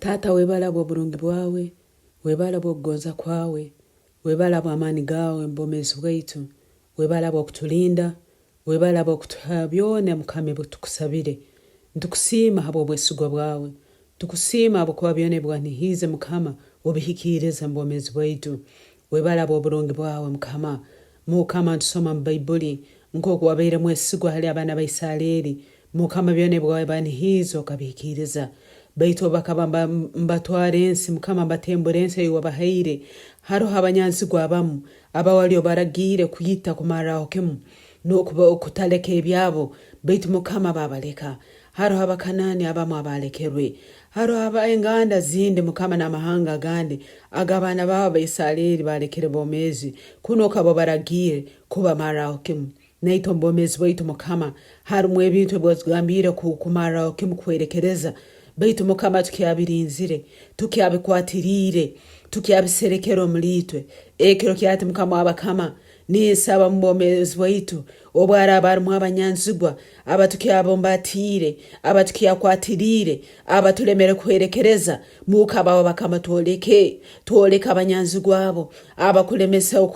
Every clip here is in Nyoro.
Taata webale habw'oburungi bwawe, webale habw'okugonza kwawe, webale habw'amaani gaawe mu bwomeezi bwaitu, webale habw'okutulinda, webale habw'okutuha byona Mukama ebi tukusabire. Nitukusiima habw'obwesigwa bwawe, nitukusiima habwokuba byona ebi wanihiize Mukama obihikiiriza mu bwomeezi bwaitu. Webale habw'oburungi bwawe Mukama. Mukama ntusoma mu Baibuli nk'oku wabaire mwesigwa hali abaana ba Isaleeri Mukama byona ebi wabanihiize okabihikiiriza. Baitu obu bakaba mbatwara ensi, Mukama mbatembura ensi ei wabahaire, haroho abanyanzigwa abamu abawali obaragiire kwita kumarraho kimu n'okutaleka ebyabo, baitu Mukama baabaleka. Haroho Abakanaani abamu abaalekerwe. Haroho enganda zindi Mukama n'amahanga agandi ag'abaana baawe Abaisaleeri baalekere bomeezi, kunu okaba obaragiire kubamarraho kimu. Naitwe omu bwomeezi bwaitu Mukama, harumu ebintu ebi watugambiire kumarraho kimu kuhwerekereza, baitu Mukama tukyabirinzire, tukyabikwatiriire, tukyabiserekere omuli itwe. Ekiro kyati Mukama w'abakama, ninsaba omu bwomeezi bwaitu, obu haraaba harumu abanyanzigwa abatukyabumbatiire, abatukyakwatiriire, abatulemere kuhwerekereza, Mukama w'abakama twoleke, twoleke abanyanzigwa abo abakulemesa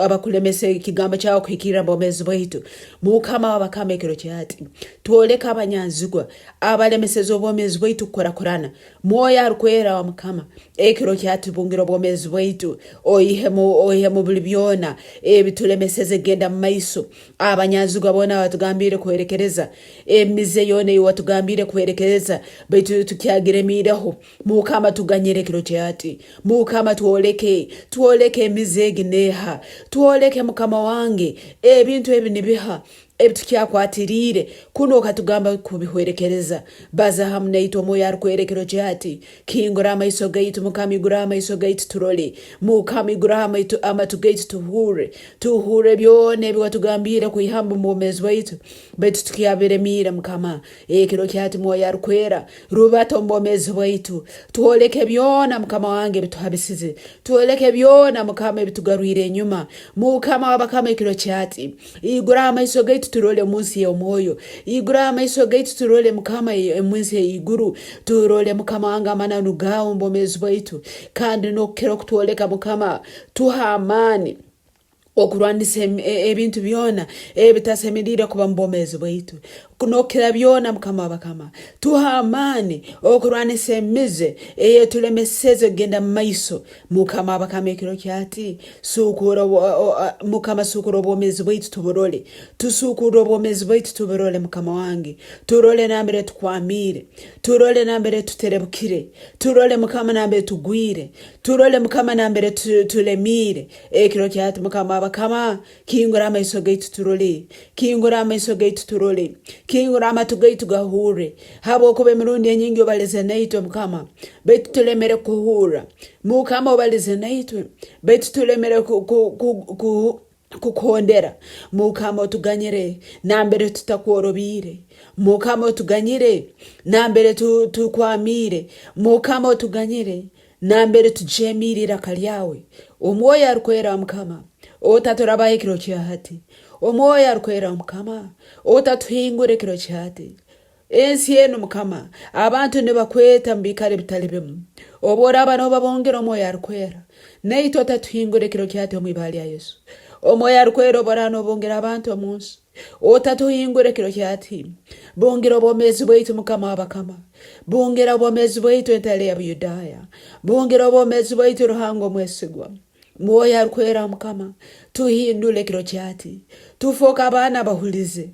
abakulemesa ekigambo kyawe kuhikirra bwomeezi bwaitu. Mukama w'abakama ekiro kyati, twoleke abanyanzigwa abalemeseze obwomeezi bwaitu kukurakurana. Mwoyo arukwera wa Mukama, ekiro kyati bungira obwomeezi bwaitu, oihemu oihemu buli byona ebitulemeseze kugenda mu maiso. Abanyanzigwa boona abatugambiire kuhwerekereza, emize yoona ei watugambiire kuhwerekereza, baitu tukyagiremiireho. Mukama tuganyire ekiro kyati. Mukama twoleke, twoleke emize egi neeha. Twoleke Mukama wange, ebintu ebi nibiha ebitukyakwatiriire, kunu okatugamba kubihwerekereza. Baza hamu naitwe Omwoyo Arukwera ekiro kyati. Kingura amaiso gaitu Mukama, iguraho amaiso gaitu turole. Mukama iguraho amatu gaitu tuhurre. Tuhurre byona ebi watugambiire kwihamu omu bwomeezi bwaitu, baitu tukyabiremiire Mukama. Ekiro kyati Mwoyo Arukwera, rubata omu bwomeezi bwaitu. Twoleke byona Mukama wange ebituhabisize. Twoleke byona Mukama ebitugarwire enyuma. Mukama w'abakama ekiro kyati, iguraho amaiso gaitu turole omu nsi y'omwoyo. Iguraho amaiso gaitu turole Mukama omu nsi ey'iguru. Turole Mukama wange amananu gaawe omu bwomeezi bwaitu. Kandi n'okukira okutwoleka Mukama, tuha amaani okurwanisa ebintu byona ebitasemeriire kuba mu bwomeezi bwaitu. N'okukira byona Mukama w'abakama, tuha amaani okurwanisa emize ey'etulemeseze kugenda mu maiso. Mukama w'abakama ekiro kyati, suukura Mukama suukura obwomeezi bwaitu tuburole. Tusuukurre obwomeezi bwaitu tuburole Mukama wange. Turole nambere tukwamiire. Turole nambere tuterebukire. Turole Mukama nambere tugwire. Turole Mukama nambere tulemiire. Ekiro kyati Mukama w'abakama, kingura amaiso gaitu turole. Kingura amaiso gaitu turole. Kingura amatu gaitu gahurre. Habwokuba emirundi enyingi obalize naitwe Mukama, baitu tulemere kuhurra. Mukama obalize naitwe, baitu tulemere kukuhondera. Mukama otuganyire nambere tutakworobiire. Mukama otuganyire nambere tukwamiire. Mukama otuganyire nambere tujeemiire iraka lyawe. Omwoyo Arukwera wa Mukama, otaturabaho ekiro kya hati. Omwoyo Arukwera wa Mukama, otatuhingura ekiro kya hati. Ensi enu Mukama, abantu nibakweta mu biikaro ebitali bimu. Obu oraaba noobabungira Omwoyo Arukwera, naitwe otatuhingura ekiro kya hati omu ibara lya Yesu. Omwoyo Arukwera obu oraaba noobungira abantu omu nsi, otatuhingura ekiro kya hati. Bungira obwomeezi bwaitu Mukama w'abakama. Bungira obwomeezi bwaitu Entale ya Buyudaaya. Bungira obwomeezi bwaitu Ruhanga omwesigwa. Mwoyo Arukwera wa Mukama, tuhindule ekiro kyati, tufooke abaana abahulize.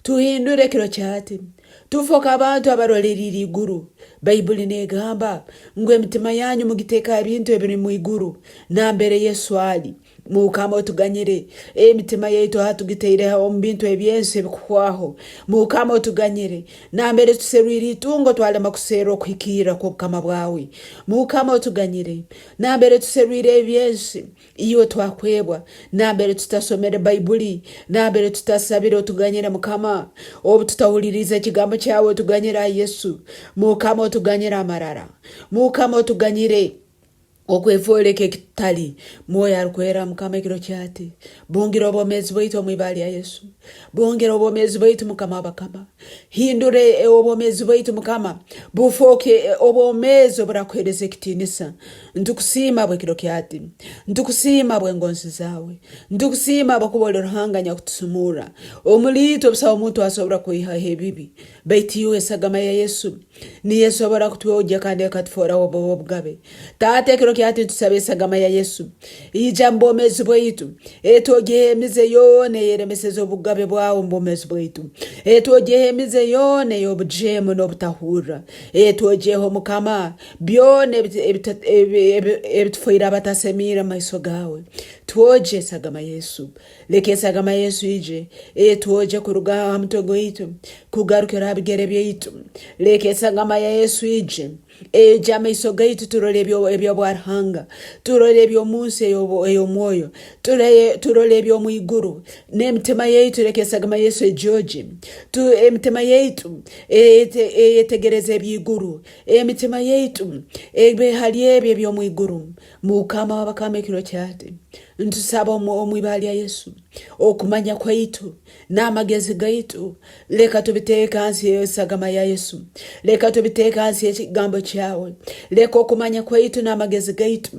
Tuhindule ekiro kyati, tufooke abantu abaroleriire iguru. Baibuli negamba ngu emitima yanyu mugiteeke ha bintu ebiri mu iguru nambere Yesu ali. Mukama otuganyire, emitima yaitu aha tugitaire omu bintu eby'ensi ebikuhwaho. Mukama otuganyire, nambere tuserwire itungo twalema kuserra okuhikirra kw'obukama bwawe. Mukama otuganyire, Nambere tuserwire eby'ensi, iwe twakwebwa, nambere tutasomere Baibuli, nambere tutasabire otuganyire Mukama, obu tutahuliriize ekigambo kyawe otuganyire ai Yesu. Mukama otuganyire amarara. Mukama otuganyire. Okwefoora eki ekitutali. Mwoyo Arukwera Mukama ekiro kyati, bungira obwomeezi bwaitu omu ibara lya Yesu. Bungira obwomeezi bwaitu Mukama w'abakama. Hindura obwomeezi bwaitu Mukama, bufooke obwomeezi oburakuheereza ekitiinisa. Ntukusiima habw'ekiro kyati. Ntukusiima habw'engonzi zaawe. Ntukusiima habwokuba oli Ruhanga anyakutusumurra. Omuli itwe busaho muntu asobora kwihaho ebibi, baitu iwe esagama ya Yesu niyo esobora kutwogya kandi ekatufooraho b'obugabe. Taata, ekiro kyati nitusaba esagama ya Yesu ija mu bwomeezi bwaitu, etwogyeho emize yoona eyeremeseze obugabe bwawe omu bwomeezi bwaitu, etwogyeho emize yoona ey'obujeemu n'obutahurra, etwogyeho Mukama byona ebitufoire abatasemiire omu maiso gaawe. Twogye esagama Yesu. Leka esagama Yesu ije etwogye kuruga ha mutwe gwaitu kugarukira ha bigere byaitu. Leka esagama ya Yesu ije Egye amaiso gaitu turole eby'obwa Ruhanga, turole eby'omu nsi ey'omwoyo, turole eby'omu iguru, n'emitima yaitu leka esagama Yesu egyoje. Emitima yaitu eyetegereze eby'iguru, emitima yaitu ebe hali ebyo eby'omu iguru. Mukama w'abakama ekiro kyati, ntusaba omu ibara lya Yesu, okumanya kwaitu n'amagezi gaitu, leka tubiteeke hansi y'esagama ya Yesu. Leka tubiteeke hansi y'ekigambo kyawe. Leka okumanya kwaitu n'amagezi gaitu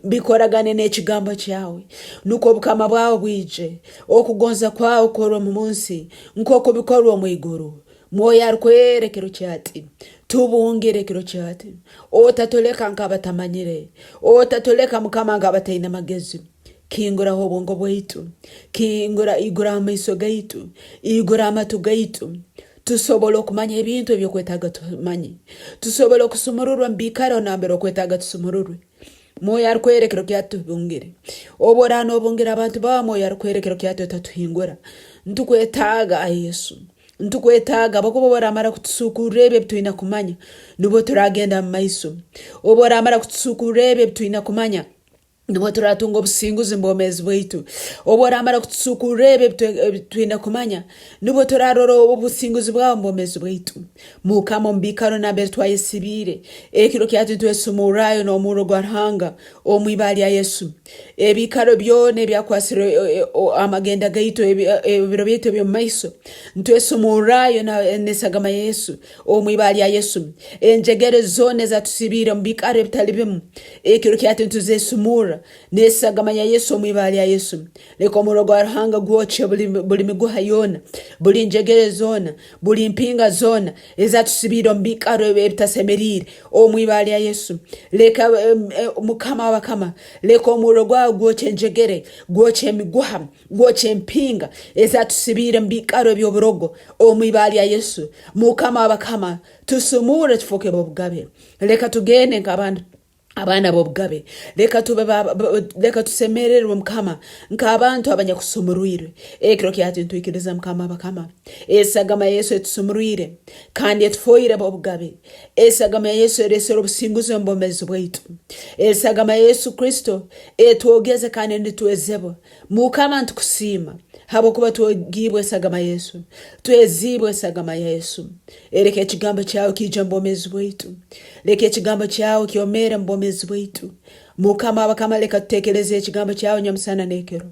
bikoragane n'ekigambo kyawe, nukwo obukama bwawe bwije, okugonza kwawe kukorwe omu nsi nk'oku bikorwa omu iguru. Mwoyo Arukwera ekiro kyati, tubungire ekiro kyati. Otatuleka nk'abatamanyire, otatuleka Mukama nk'abataine magezi. Kinguraho obwongo bwaitu, kingura igura amaiso gaitu, igura amatu gaitu, tusobole okumanya ebintu ebyokwetaaga tumanye, tusobole okusumururwa omu biikaro nambere okwetaaga tusumururwe. Mwoyo Arukwera ekiro kyatu tubungire. Obu oraaba nobungira abantu baawe Mwoyo Arukwera ekiro kyatu otatuhingura. Ntukwetaaga ai Yesu. Ntukwetaaga habwokuba obu oramara kutusuukurra ebi ebitwina kumanya, nubwo turagenda mu maiso. Obu oramara kutusuukurra ebi ebitwina kumanya, Nubwo turatunga obusinguzi mu bwomeezi bwaitu. Obu oramara kutusuukurra ebi ebi twine kumanya, nubwo turarora obusinguzi bwawe omu bwomeezi bwaitu. Mukama, omu biikaro nambere twayesibiire, ekiro kyaitu nitwesumurrayo n'omurro gwa Ruhanga omu ibara lya Yesu. Ebiikaro byona ebyakwasire amagenda gaitu ebiro byaitu eby'omu maiso, nitwesumurrayo n'esagama ya Yesu Omu ibara lya Yesu, enjegere zoona ezatusibiire omu biikaro ebitali bimu, ekiro kyati nituzesumurra n'esagama ya Yesu omu ibara lya Yesu. Leka omurro gwa Ruhanga gwokye buli miguha yoona, buli njegere zoona, buli mpinga zoona ezatusibiire omu biikaro ebitasemeriire omu ibara lya Yesu. Leka Mukama w'abakama, leka omurro gwawe gwokye enjegere, gwokye emiguha, Gwokya empinga ezatusibiire mu biikaro eby'oburogo omu ibara lya Yesu. Mukama w'abakama, tusumurre tufooke b'obugabe. Leka tugende nk'abaana abaana b'obugabe. Leka tube leka tusemererwe Mukama nk'abantu abanyakusumurwirwe. Ekiro kyati nitwikiriza Mukama w'abakama. Esagama ya Yesu etusumurwire kandi etufoire b'obugabe. Esagama ya Yesu eresere obusinguzi omu bwomeezi bwaitu. Esagama ya Yesu Kristo etwogeze kandi nitwezebwa. Mukama ntukusiima habwokuba twogiibwe esagama ya Yesu, tweziibwe esagama ya Yesu. Leka ekigambo kyawe kiije omu bwomeezi bwaitu. Leka ekigambo kyawe kyomeere omu bwomeezi bwaitu. Mukama w'abakama leka tutekereze ekigambo kyawe nyamusana n'ekiro.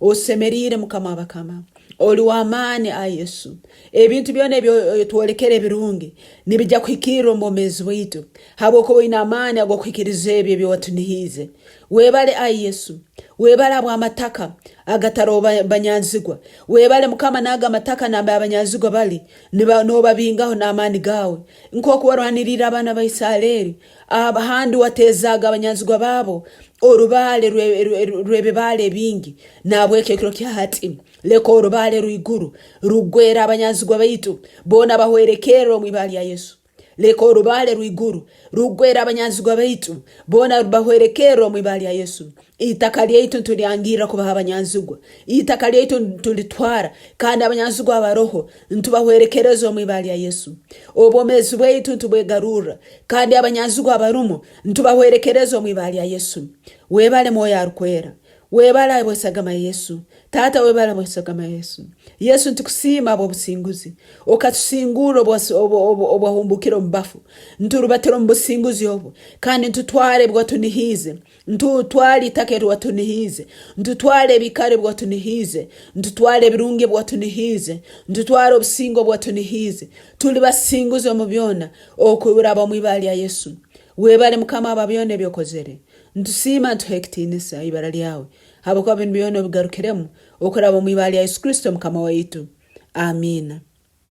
Osemeriire Mukama w'abakama. Oli w'amaani ai Yesu. Ebintu byona ebi otwolekere ebirungi nibija kuhikirra omu bwomeezi bwaitu habwokuba oine amaani ag'okuhikiriza ebyo ebi watunihiize. Webale ai Yesu. Webale habw'amataka agataroho banyanzigwa. Webale Mukama n'ago amataka nambere abanyanzigwa bali n'obabingaho n'amaani gaawe. Nk'oku warwaniriire abaana ba Isaleeri, ahandi wateezaaga abanyanzigwa baabo orubaale rw'ebibaale ebingi. Nahabweki ekiro kya hati, leka orubaale rw'iguru rugwere abanyanzigwa baitu boona bahwerekerre omu ibara lya Yesu. Leka orubaale rw'iguru rugwere abanyanzigwa baitu boona bahwerekerre omu ibara lya Yesu. Itaka lyaitu nitulyangirra kubaha abanyanzigwa. Itaka lyaitu nitulitwara kandi abanyanzigwa abaroho ntubahwerekereza omu ibara lya Yesu. Obwomeezi bwaitu ntubwegarurra kandi abanyanzigwa abarumu ntubahwerekereza omu ibara lya Yesu. Webale Mwoyo Arukwera. Webale habw'esagama ya Yesu. Taata webale habw'esagama ya Yesu. Yesu nitukusiima habw'obusinguzi. Okatusingurra obu wahumbuukire omu bafu. Nturubatira omu businguzi obu kandi ntutwara ebi watunihiize. Ntutwara itaka eri watunihiize. Ntutwara ebiikaro ebi watunihiize. Ntutwara ebirungi ebi watunihiize. Ntutwara obusinge obu watunihiize. Tuli basinguzi omu byona okuraba omu ibara lya Yesu. Webale Mukama habwa byona ebi okozere. Ntusiima ntuha ekitiinisa ibara lyawe habwokuba binu byona obigarukiremu okuraba omu ibara lya Yesu Kristo Mukama waitu. Amiina.